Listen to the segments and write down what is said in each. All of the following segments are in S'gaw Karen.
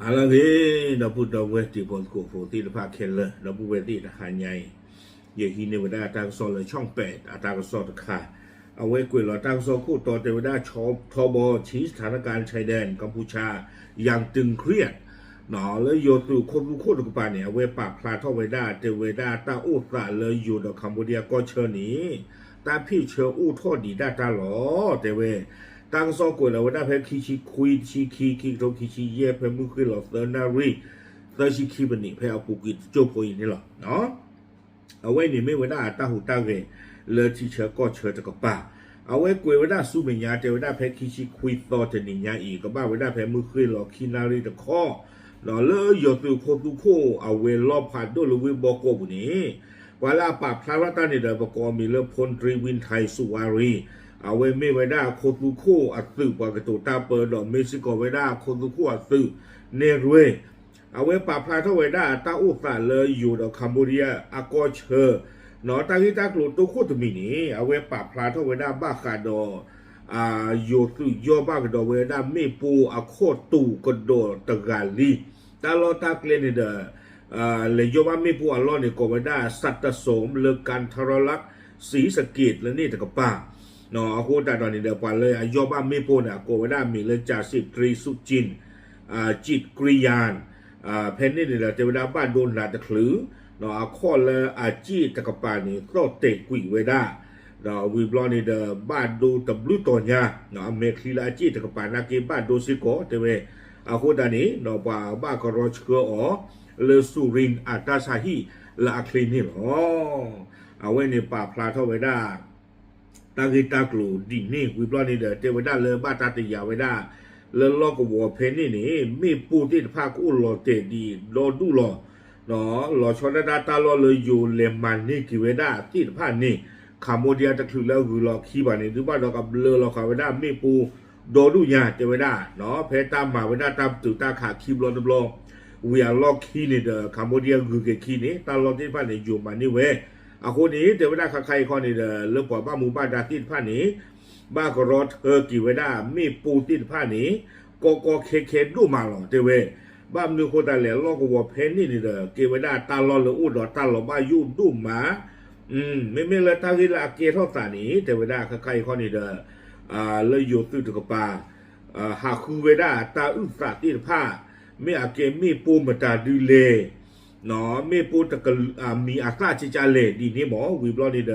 ဟါလၢအဂ့ၤ ဒီပုၢ်ဒီဝဲၢ်တံၤဖိသကိးဖိသ့ၣ်တဖၣ်ခဲလၢာ် ဒီပုၢ်ဝဲၢ်သ့ၣ်တဟါညါအံၤ ယဟံးန့ၢ်ဝဲဒၣ်တၢ်ကစီၣ်လၢ ช่องแปด အတၢ်ကစီၣ်တခါ အဝဲကွဲးလီၤတၢ်ကစီၣ်ခိၣ်တီတဲဝဲဒၣ် ชบท ชี้สถานการณ์ชายแดนกัมพูชายังตึงเครียด လၢယိၤသုးခိၣ်သူခိၣ်တကပၤန့ၣ် အဝဲပာ်ဖျါထီၣ်ဝဲဒၣ် တဲဝဲဒၣ်တၢ်အိၣ်သးလၢယိၤဒီး Cambodia ကီၢ်ဆၢန့ၣ် တၢ်ဖ့ၣ်ဆၢအိၣ်ထီၣ်ဒံးဒၣ်တၢ်လီၤ တဲဝဲ တၢ်ကစီၣ်ကွဲးလီၤဝဲဒၣ်ဖဲခံဆံခွံ တဆံခံ ခံကထိခံဆံယဲၢ် ဖဲမုၢ်ဃ့ၢ်လီၤသၢနၣ်ရံၣ် သၢဆံခံမံးနံး ဖဲအပူၤကွံာ်တစိၢ်ဖိအံၤန့ၣ်လီၤ. အဝဲန့ၣ်မ့ၢ်ဝဲဒၣ်အတၢ်ဟူးတၢ်ဂဲၤလၢထံဆၢကီၢ်ဆၢတကပၤ အဝဲကွဲးဝဲဒၣ်ဆူမဲာ်ညါ တဲဝဲဒၣ်ဖဲခံဆံခွံသီတနံၤညါအံၤ ကဘၣ်ဝဲဒၣ်ဖဲမုၢ်ဃ့ၢ်လီၤခံနၣ်ရံၣ်တခီ ဒီးလၢယိၤသုးခိၣ်သူခိၣ်အဝဲၤလီၢ်ဖးဒိၣ်လၢဝ့ၢ်ဘီကီၢ်ပူၤန့ၣ် ပှၤလၢအပာ်ဖျါထီၣ်တၢ်န့ၣ်ဒီး ပကိးအမံၤလၢ พลตรีวินไทย สุวารี အဝဲမ့ၢ်ဝဲဒၣ်ခိၣ်သူခိၣ်အသုးပှၤကတိၤတၢ်ပၢဒီး မ့ၢ်စ့ၢ်ကီးဝဲဒၣ်ခိၣ်သူခိၣ်အသုးနဲၣ်ရွဲၣ် အဝဲပာ်ဖျါထီၣ်ဝဲဒၣ်တၢ်အိၣ်သးလၢယိၤဒီး Cambodia အကီၢ်ဆၢ တၢ်ဂ့ၢ်တၢ်ကျိၤတိခိၣ်တမံၤန့ၣ် အဝဲပာ်ဖျါထီၣ်ဝဲဒၣ်ဘၣ်ဃးဒီး ယိၤသုးယီၢ်ဘၣ်ကဒီးဝဲဒၣ်မ့ၣ်ပိၢ်အခီၣ်တူာ်ကဒီးတဂၤလံ. တၢ်လီၢ်တၢ်ကျဲန့ၣ်ဒီး လဲၤယီၢ်ဘၣ်မ့ၣ်ပိၢ်အလီၢ်န့ၣ် ကိးဝဲဒၣ် စးတၢ်စိမ် လၢ กันทรลักษณ์ ศรีสะเกษ လၢန့ၣ်တကပၤ အဃိသတးဒီးန့ၣ်ဒီး ပှၤလၢအယီၢ်ဘၣ်မ့ၣ်ပိၢ်န့ၣ် အကိးဝဲဒၣ်အမံၤလၢ จ่าสิบตรีสุจินต์ จิตกริยาน ဖဲန့ၣ်န့ၣ်ဒီး တဲဝဲဒၣ်ဘၣ်ဒိနးတချုး အခီၣ်လၢအစ့ၣ်တကပၤန့ၣ် သီၣ်တဲာ်ကွံာ်ဝဲဒၣ် ဒီးဝံၤဘျီန့ၣ်ဒီး ဘၣ်ဒိတဘျုးတီၤညါ အမဲာ်ချံလၢအစ့ၣ်တကပၤနာ်က့ဘၣ်ဒိစ့ၢ်ကီး တဲဝဲ အဃိသတးန့ၣ် ဒီးပှၤဘၣ်ကရီဆှၢအီၤ လၢ สุรินทร์ အတၢ်ဆါဟံၣ်လၢအချ့န့ၣ်လီၤ. အဝဲန့ၣ်ပာ်ဖျါထီၣ်ဝဲဒၣ် တၢ်ဂ့ၢ်တၢ်ကျိၤဒ်န့ၣ် ဝံၤဘျီန့ၣ်ဒီး တဲဝဲဒၣ်လၢဘၣ်တၢ်တယာ်ဝဲဒၣ် လၢလီၢ်ကဝီၤဖဲန့ၣ်န့ၣ် မ့ၣ်ပိၢ်သ့ၣ်တဖၣ်ကအိၣ်လီၤတဲာ်ဒံးဒီဒူၣ်လီၤ. လီၤဆီဒၣ်တၢ်တၢ်လီၢ်လၢယိၤလဲၤမၤန့ၢ်က့ၤဝဲဒၣ်သ့ၣ်တဖၣ်န့ၣ် Cambodia တချုးလၢအဂုၤလီၤခံဘၣ်န့ၣ် ဒုးဘၣ်ဒီးကဘျၢလီၤဃာ်ဝဲဒၣ်မ့ၣ်ပိၢ်ဒီဒူၣ်ညါ တဲဝဲဒၣ် ဖဲတၢ်မၤဝဲဒၣ်တၢ်ပတုာ်တၢ်ခးခံဘျီတဘျီ ဝံၤအလီၢ်ခံန့ၣ်ဒီး Cambodia ဂုၤက့ၤခံန့ၣ် တၢ်လီၢ်သ့ၣ်တဖၣ်န့ၣ် ယိၤမၤန့ၢ်ဝဲ အဃိန့ၣ် တဲဝဲဒၣ်ခါခါအံၤခီန့ၣ်ဒီး လၢပှၤဘၣ်မူဘၣ်ဒါသ့ၣ်တဖၣ်န့ၣ် ဘၣ်ကရီထၢက့ၤဝဲဒၣ်မ့ၣ်ပိၢ်သ့ၣ်တဖၣ်န့ၣ် ကီကီခဲခဲဒိၣ်မးလီၤ တဲဝဲ. ဘၣ်မနုၤအဃိသတးလဲၣ် လီၢ်ကဝီၤဖဲန့ၣ်န့ၣ်ဒီး ကဲဝဲဒၣ်တၢ်လီၢ်လၢအိၣ်ဒီးတၢ်လီၤဘၣ်ယိၣ်ဒိၣ်မး မ့မ့ၢ်လၢတၢ်ဂ့ၢ်လၢအကဲထီၣ်သးန့ၣ် တဲဝဲဒၣ်ခါခါအံၤခီန့ၣ်ဒီး လၢယိၤသုးတကပၤ ဟးဃုဝဲဒၣ်တၢ်အုၣ်သးသ့ၣ်တဖၣ် မ့ၢ်အကဲမ့ၣ်ပိၢ်မတၤဒုလဲၣ် မ့ၣ်ပိၢ်တကမံၤအသၣ်ကကလဲၣ်ဒ်န့ၣ်မ့ၢ် ဝံၤဘျီန့ၣ်ဒီး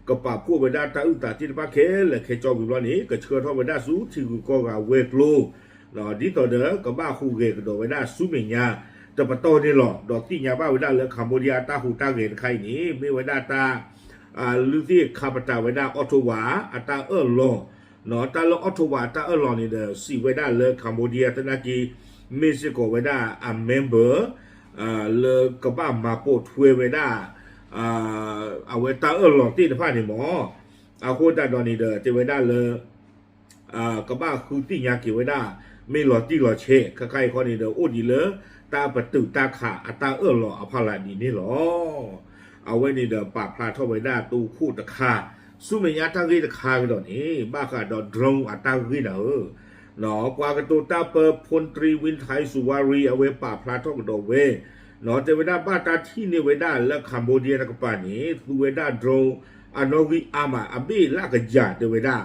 ကပာ်ဖှိၣ်ဝဲဒၣ်တၢ်အုၣ်သးသ့ၣ်တဖၣ်ခဲလၢာ်ခဲဆ့ဝံၤဘျီန့ၣ် ကဆှၢထီၣ်ဝဲဒၣ်ဆူထံဂုၤကီၢ်ဂၤဝဲၤကျိၤ ဒ်သိးဒီးကဘၣ်ဟူးဂဲၤကဒီးဝဲဒၣ်ဆူမဲာ်ညါတပတီၢ်န့ၣ်လီၤ. ဒီးသ့ၣ်ညါဘၣ်ဝဲဒၣ်လၢ Cambodia အတၢ်ဟူးတၢ်ဂဲၤတခါအံၤန့ၣ် မ့ၢ်ဝဲဒၣ်တၢ် လုၢ်သ့ၣ်ခါပတာ်ဝဲဒၣ် Ottawa အတၢ်အၢၣ်လီၤ တၢ်လၢ Ottawa အတၢ်အၢၣ်လီၤန့ၣ်ဒီး စံးဝဲဒၣ်လၢ Cambodia သနာ်က့ မ့ၢ်စ့ၢ်ကီးဝဲဒၣ်အ member လၢကဘၣ်မၤပိာ်ထွဲဝဲဒၣ် အဝဲတၢ်အၢၣ်လီၤသ့ၣ်တဖၣ်န့ၣ်မ့ၢ် အဃိသတးဒီးန့ၣ်ဒီး တဲဝဲဒၣ်လၢ ကဘၣ်ဃုသ့ၣ်ညါက့ၤဝဲဒၣ် မ့ၢ်လီၤတံၢ်လီၤဆဲး ခါခါအံၤခီန့ၣ်ဒီး အိၣ်ဒံးလၢ တၢ်ပတုာ်တၢ်ခးအတၢ်အၢၣ်လီၤအဖီလာ်ဒ်န့ၣ်လီၤ. အဝဲန့ၣ်ဒီးပာ်ဖျါထီၣ်ဝဲဒၣ်တိခိၣ်တခါ ဆူမဲာ်ညါတၢ်ဂ့ၢ်တခါကဒီးန့ၣ် ဘၣ်ဃးဒီး drone အတၢ်ဂ့ၢ်နၤဧၢ ပှၤကတိၤတၢ်ပၢ พลตรีวินไทย สุวารี အဝဲပာ်ဖျါထီၣ်ကဒီးဝဲ တဲဝဲဒၣ်ဘၣ်တၢ်ထံၣ်န့ၢ်ဝဲဒၣ်လၢ Cambodia တကပၤန့ၣ် သူဝဲဒၣ် drone အနီၣ်ဂံၢ်အါမး အဘ့ၣ်လၢကယၤတဲဝဲဒၣ်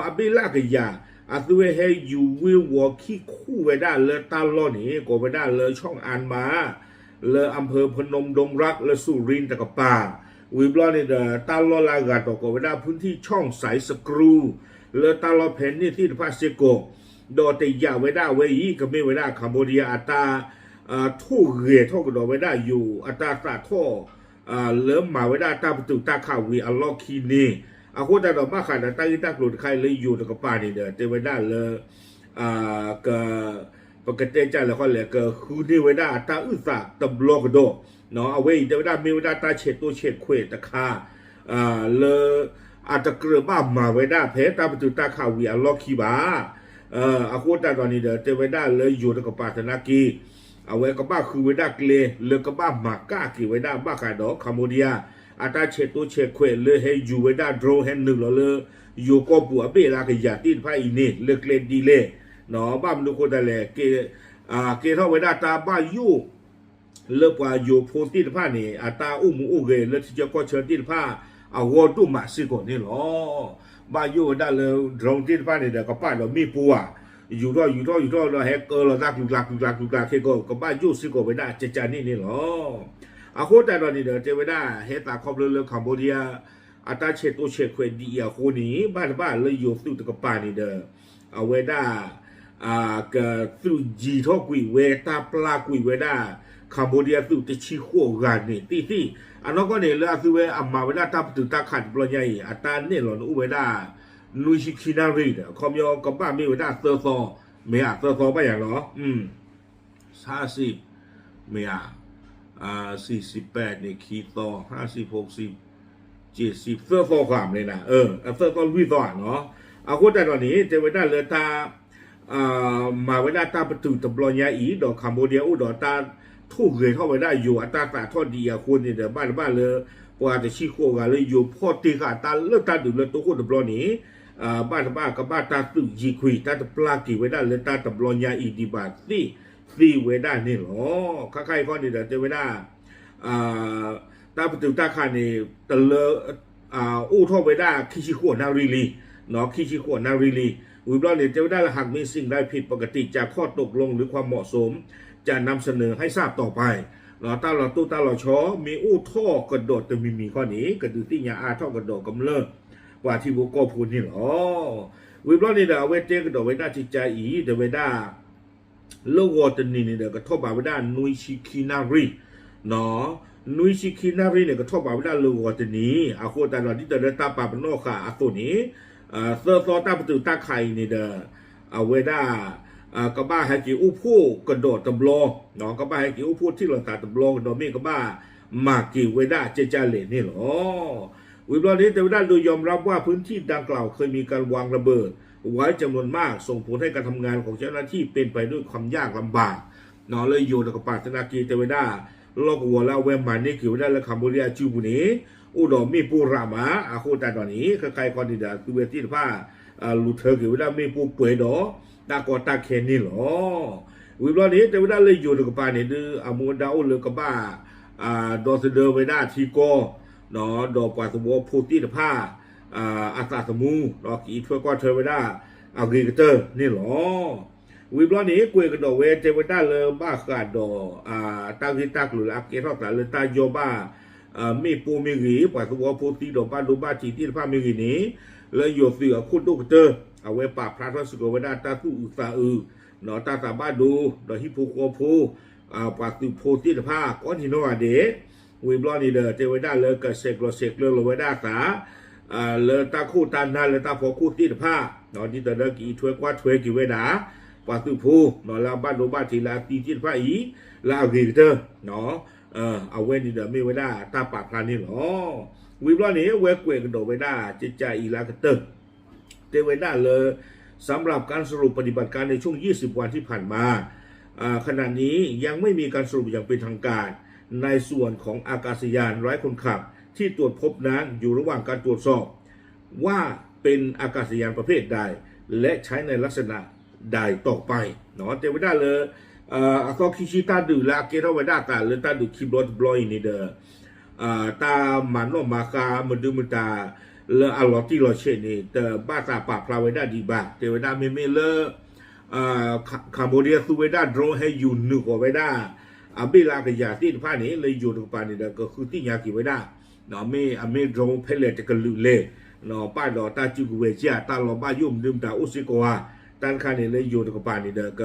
အဘ့ၣ်လၢကယၤ အသုဝဲဟဲယူၤဝ့ၢ်ဝီၤခံခူၣ်ဝဲဒၣ်လၢတၢ်လီၢ်န့ၣ် ကိးဝဲဒၣ်လၢ ช่องอันมา လၢ อำเภอพนมดงรัก လၢ สุรินทร์ တကပၤ ဝံၤဘျီန့ၣ်ဒီး တၢ်လီၢ်လၢအဂၤဒီးကိးဝဲဒၣ် พื้นที่ช่องสายสกรู လၢတၢ်လီၢ်ဖဲန့ၣ်သ့ၣ်တဖၣ်စ့ၢ်ကီး ဒီးတယာ်ဝဲဒၣ်အဝဲအံၤ ကမ့ၢ်ဝဲဒၣ် Cambodia အတၢ် ထိၣ်ဂဲၤထီၣ်ကဒီးဝဲဒၣ်ယိၤအတၢ်သးထီၣ် လၢမၤဝဲဒၣ်တၢ်ပတုာ်တၢ်ခးဝံၤအလီၢ်ခံန့ၣ် အဃိသတးဒီးဘၣ်ဃးဒီးတၢ်ဂ့ၢ်တၢ်ကျိၤတခါအံၤလၢယိၤတကပၤန့ၣ်ဒီး တဲဝဲဒၣ်လၢ က ပကတဲကလဲၣ်ဃီလဲၣ် ကဃုန့ၢ်ဝဲဒၣ်တၢ်အုၣ်သးတဘျီကဒီး အဝဲအံၤတဲဝဲဒၣ်မ့ၢ်ဝဲဒၣ်တၢ်ဆဲးတိၢ်ဆဲးခွဲးတခါ လၢ အတကြၢးဘၣ်မၤဝဲဒၣ်ဖဲတၢ်ပတုာ်တၢ်ခးဝံၤအလီၢ်ခံဘၣ် အဃိသတးဒီးန့ၣ်ဒီး တဲဝဲဒၣ်လၢယိၤတကပၤသနာ်က့ အဝဲကဘၣ်ဃုဝဲဒၣ်ကျဲလၢကဘၣ်မၤကၣ်က့ၤဝဲဒၣ်ဘၣ်ဃးဒီး Cambodia အတၢ်ဆဲးတိၢ်ဆဲးခွဲးလၢဟဲယူၤဝဲဒၣ် drone ဟဲနုာ်လီၤလၢ ယိၤကီၢ်ပူၤအဘ့ၣ်လၢကယၤသ့ၣ်တဖၣ်အံၤန့ၣ် လၢကျဲဒ်လဲၣ် ဘၣ်မနုၤအဃိသတးလဲၣ် ကဲ ကဲထီၣ်ဝဲဒၣ်တၢ်ဘၣ်ယိၣ် လၢပှၤယိၤဖိသ့ၣ်တဖၣ်န့ၣ် အတၢ်အိၣ်မူအိၣ်ဂဲၤလၢထံဆၢကီၢ်ဆၢသ့ၣ်တဖၣ် အဂီၢ်ဒိၣ်မးစ့ၢ်ကီးန့ၣ်လီၤ. ဘၣ်ယိၣ်ဝဲဒၣ်လၢ drone သ့ၣ်တဖၣ်န့ၣ်ဒီး ကပာ်ဒီးမ့ၣ်ပိၢ်ဧါ, ယူၤထီၣ်ယူၤထီၣ်ယူၤထီၣ်ဒီး ဟဲကၢလီၤတၢ်ကျူၤကျါကျူၤကျါကျူၤကျါခဲကီး ကဘၣ်ယိၣ်စ့ၢ်ကီးဝဲဒၣ်ကကန့ၣ်န့ၣ်လီၤ. အဃိသတးဒီးန့ၣ်ဒီး တဲဝဲဒၣ် ဟဲသးခီဖျိလၢ Cambodia အတၢ်ဆဲးတိၢ်ဆဲးခွဲးဒ်အံၤအဃိန့ၣ် ဘၣ်တဘၣ်လၢယိၤသုးတကပၤန့ၣ်ဒီး အဝဲဒၣ် ကသုးယံၤထီၣ်ကွံာ်ဝဲ တၢ်ပျၢ်ကွံာ်ဝဲဒၣ် Cambodia သုးတဆံဃိးဂၤန့ၣ်သ့ၣ်သ့ၣ်, အနီၢ်ကီၢ်န့ၣ် လၢအသုဝဲအမၤဝဲဒၣ်တၢ်ပတုာ်တၢ်ခးတဘျီညါအံၤ အတၢ်နဲၣ်လီၤန့ၣ်အိၣ်ဝဲဒၣ် နွံဆံခံနၣ်ရံၣ်ဒီး အခီပညီကဘၣ်မ့ၢ်ဝဲဒၣ်သၢသီ, မ့ၢ်ဧါ သၢသီဘၣ်ယၤလီၤ. ဆါစံး မ့ၢ်ဧါ, စံးစံးပဲးန့ၣ် ခံသီ, ဆါစံးဖိစံး က့စံး သၢသီဃာ်မ့ၢ်နၤ, သၢသီလွံၢ်သီဧါနီၤ. အဃိသတးဒီးန့ၣ် တဲဝဲဒၣ်လၢတၢ် မၤဝဲဒၣ်တၢ်ပတုာ်တဘျီညါအံၤ ဒီး Cambodia အိၣ်ဒီးတၢ်ထိၣ်ဂဲၤထီၣ်ဝဲဒၣ်ယိၤအတၢ်သးထီၣ်ဒ်အံၤအဃိန့ၣ်ဒီး ဘၣ်တဘၣ်လၢ ပှၤတဆံဃိးဂၤလၢယိၤဖီၣ်တ့ၢ်ဃာ်တၢ်လၢတၢ်ဒုးလၢတိခိၣ်တဘျီန့ၣ် ဘၣ်တဘၣ်ကဘၣ်တၢ်သုးယံၤကွံာ် တၢ်တပျၢ်က့ၤဝဲဒၣ်လၢတၢ်တဘျီညါအံၤဒံးဘၣ်သ့ၣ်သ့ဝဲဒၣ်န့ၣ်လီၤ. ခါခါအံၤခီန့ၣ်ဒီးတဲဝဲဒၣ် တၢ်ပတုာ်တၢ်ခးန့ၣ် တလၢ အိၣ်ထီၣ်ဝဲဒၣ်ခံဆံဃိးနၣ်ရံၣ်လံ, ခံဆံဃိးနၣ်ရံၣ်လံ. ဝံၤဘျီန့ၣ် တဲဝဲဒၣ်လၢ หากมีสิ่งใดผิดปกติจากข้อตกลง หรือความเหมาะสม จะนำเสนอให้ทราบต่อไป တၢ်လီၤတိၢ်တၢ်လီၤဆီ မ့ၢ်အိၣ်ထီၣ်ကဒီးတမံၤမံၤခီန့ၣ် ကဒုးသ့ၣ်ညါအါထီၣ်ကဒီးကမျၢၢ် ပှၤထံဖိကီၢ်ဖိန့ၣ်လီၤ. ဝံၤဘျီန့ၣ်ဒီး အဝဲတဲကဒီးဝဲဒၣ်ကကါအံၤ တဲဝဲဒၣ် လၢဂီၤတနံၤန့ၣ်ဒီး ကထီၣ်ဘးဝဲဒၣ်နွံဆံခံနၣ်ရံၣ်, နွံဆံခံနၣ်ရံၣ်န့ၣ် ကထီၣ်ဘးဝဲဒၣ်လၢဂီၤတနံၤ အဃိသတးဒီး ဒ်သိးလၢတၢ်ပာ်ပနီၣ်ဃာ်အသိးန့ၣ် သၢသီတၢ်ပတုာ်တၢ်ခးအံၤန့ၣ်ဒီး အဝဲဒၣ် ကဘၣ်ဟဲက့ၤအိၣ်ဖှိၣ်ကဒီးတဘျီ, ကဘၣ်ဟဲက့ၤအိၣ်ဖှိၣ်ထံၣ်လိာ်သးတဘျီကဒီး မ့ၢ်ကဘၣ်မၤက့ၤဝဲဒၣ်ကကါလဲၣ်န့ၣ်လီၤ. ဝံၤဘျီန့ၣ် တဲဝဲဒၣ် โดยยอมรับว่าพื้นที่ดังกล่าวเคยมีการวางระเบิด ไว้จำนวนมาก ส่งผลให้การทำงานของเจ้าหน้าที่เป็นไปด้วยความยากลำบาก လၢယိၤတကပၤသနာ်က့ တဲဝဲဒၣ် လီၢ်ကဝီၤလၢအဝဲမၤန့ၢ်က့ၤဝဲဒၣ်လၢ Cambodia အစုပူၤန့ၣ် အိၣ်ဒီးမ့ၣ်ပိၢ်ရးမး အဃိသတးဒီးန့ၣ် ခဲခါအံၤခီန့ၣ်ဒီး အသုဝဲသ့ၣ်တဖၣ် လူၤထၢက့ၤဝဲဒၣ်မ့ၣ်ပိၢ်ပှဲၤဒီး တၢ်ကီတၢ်ခဲန့ၣ်လီၤ. ဝံၤဘျီန့ၣ် တဲဝဲဒၣ်လၢယိၤတကပၤန့ၣ် ဒုးအမူဒါအိၣ်လၢကဘၣ် ဒီသဒၢဝဲဒၣ်ထံကီၢ် ဒီးပှၤသဝီဖိသ့ၣ်တဖၣ် အသးသမူ ဒီးကအံးထွဲကွၢ်ထွဲဝဲဒၣ် အဂ့ၤကတၢၢ်န့ၣ်လီၤ. ဝံၤဘျီန့ၣ် ကွဲးကဒီးဝဲတဲဝဲဒၣ်လၢဘၣ်ဃးဒီး တၢ်ဂ့ၢ်တၢ်ကျိၤလၢအကဲထီၣ်သးလၢတၢ်ယီၢ်ဘၣ် မ့ၣ်ပိၢ်မ့ၢ်ဂ့ၤ ပှၤသဝီဖိသံဒီးဘၣ်ဒိဘၣ်ထံးသ့ၣ်တဖၣ်မ့ၢ်ဂ့ၤန့ၣ် လၢယိၤသုးအခိၣ်ဒိၣ်ကတၢၢ် အဝဲပာ်ဖျါထီၣ်စ့ၢ်ကီးဝဲဒၣ်တၢ်သူၣ်အုးသးအုး တၢ်သးဘၣ်ဒိ ဒီးဟံၣ်ဖိဃီဖိ ပှၤသုးဖိသ့ၣ်တဖၣ် ကိးနံၤနီၢ်ဂၤဒဲး ဝံၤဘျီန့ၣ်ဒီး တဲဝဲဒၣ်လၢကဆဲးကျိးဆဲးကျၢလိာ်ဝဲဒၣ်အသး လၢတၢ်ခိၣ်တၢ်နၢ်လၢတၢ်ဖီခိၣ်သ့ၣ်တဖၣ် ဒ်သိးဒီးကအံးထွဲကွၢ်ထွဲက့ၤဝဲဒၣ် ပှၤသုးဖိ လၢအဘၣ်ဒိဘၣ်ထံးလၢအသံသ့ၣ်တဖၣ်အံၤ လၢအဂ့ၤကတၢၢ် အဝဲန့ၣ်ဒီးမ့ၢ်ဝဲဒၣ်တၢ်ပာ်ဖျါန့ၣ်လီၤ. ဝံၤဘျီန့ၣ် အဝဲကွဲးကဒီးဝဲဒၣ် ကကါအံၤလၢအကတၢၢ် တဲဝဲဒၣ်လၢ สำหรับการสรุปปฏิบัติการในช่วงยี่สิบวันที่ผ่านมา ขณะนี้ยังไม่มีการสรุปอย่างเป็นทางการ ในส่วนของอากาศยานไร้คนขับที่ตรวจพบนั้นอยู่ระหว่างการตรวจสอบ ว่าเป็นอากาศยานประเภทใด และใช้ในลักษณะใดต่อไป တဲဝဲဒၣ်လၢ အသီခံဆံတၢ်ဒုးလၢအကဲထီၣ်ဝဲဒၣ်အသးလၢတၢ်ဒုးခံဘျီတဘျီအံၤန့ၣ်ဒီး တၢ်မၤနီၣ်မၤဃါမဒုမတၤ လၢအလီၤတံၢ်လီၤဆဲးန့ၣ် တဘၣ်သးပာ်ဖျါဝဲဒၣ်ဒံးဘၣ်. တဲဝဲဒၣ်မ့မ့ၢ်လၢ Cambodia သူဝဲဒၣ် drone ဟဲယူၤနုာ်ဃီၤဝဲဒၣ် အဘ့ၣ်လၢအကယၤသ့ၣ်တဖၣ်န့ၣ် လၢယိၤတကပၤန့ၣ်ဒီး ကဃုသ့ၣ်ညါက့ၤဝဲဒၣ် မ့ၢ်အမ့ၢ် drone ဖဲလဲၣ်တကလုာ်လဲၣ် ပာ်ဒီးတၢ်စုကဝဲၤကၢ် တၢ်လီၤဘၣ်ယိၣ်မနုၤမတၤအိၣ်စ့ၢ်ကီးဧါ. တၢ်တခါန့ၣ်လၢယိၤတကပၤန့ၣ်ဒီး က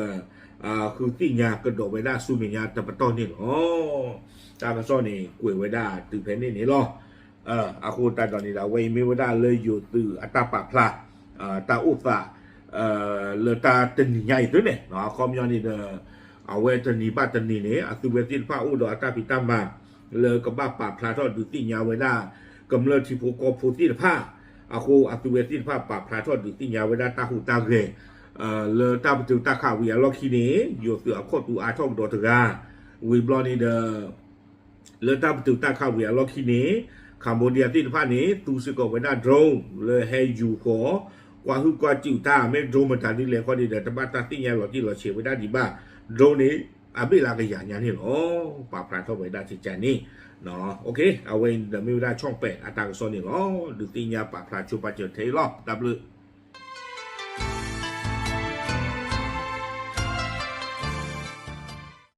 ဃုသ့ၣ်ညါကဒီးဝဲဒၣ်ဆူမဲာ်ညါတပတီၢ်န့ၣ်လီၤ. တၢ်ကစီၣ်န့ၣ် ကွဲးဝဲဒၣ်တုၤဖဲန့ၣ်န့ၣ်လီၤ. အဃိသတးဒီးန့ၣ်ဒီး အဝဲအံၤမ့ၢ်ဝဲဒၣ်လၢယိၤသုးအတၢ်ပာ်ဖျါ တၢ်အိၣ်သး လၢတၢ်တနံၤညါအံၤသုန့ၣ် အခီပညီန့ၣ်ဒီး အဝဲတနံၤဘၣ်တနံၤန့ၣ် အသုဝဲသ့ၣ်တဖၣ်အိၣ်ဒီးအတၢ်ဖံးတၢ်မၤ လၢကဘၣ်ပာ်ဖျါထီၣ်ဒုးသ့ၣ်ညါဝဲဒၣ် ကမျၢၢ်ထံဖိကီၢ်ဖိသ့ၣ်တဖၣ် အဃိအသုဝဲသ့ၣ်တဖၣ်ပာ်ဖျါထီၣ်ဒုးသ့ၣ်ညါဝဲဒၣ်တၢ်ဟူးတၢ်ဂဲၤ လၢတၢ်ပတုာ်တၢ်ခးဝံၤအလီၢ်ခံန့ၣ် ယိၤသုးအခီၣ်တူာ်အါထီၣ်ကဒီးတဂၤ ဝံၤဘျီန့ၣ်ဒီး လၢတၢ်ပတုာ်တၢ်ခးဝံၤအလီၢ်ခံန့ၣ် Cambodia သ့ၣ်တဖၣ်န့ၣ် သူစ့ၢ်ကီးဝဲဒၣ် drone လၢဟဲယူၤဃီၤ ကွၢ်ဟုၣ်ကွၢ်စူၣ်တၢ် မ့ၢ် drone မတၤဒ်လဲၣ်ဃီဒီး တဘၣ်တၢ်သ့ၣ်ညါလီၤတံၢ်လီၤဆဲးဝဲဒၣ်ဒံးဘၣ်. Drone န့ၣ် အဘ့ၣ်လၢကယၤညါန့ၣ်လီၤ. ပာ်ဖျါထီၣ်ဝဲဒၣ်ကကန့ၣ် အဝဲအံၤဒီးမ့ၢ်ဝဲဒၣ်ဆီၣ်ပဲာ်အတၢ်ကစီၣ်န့ၣ်လီၤ. ဒုးသ့ၣ်ညါပာ်ဖျါဆိပာ်စၢၤထဲအံၤလီၤ. တၢ်ဘျုး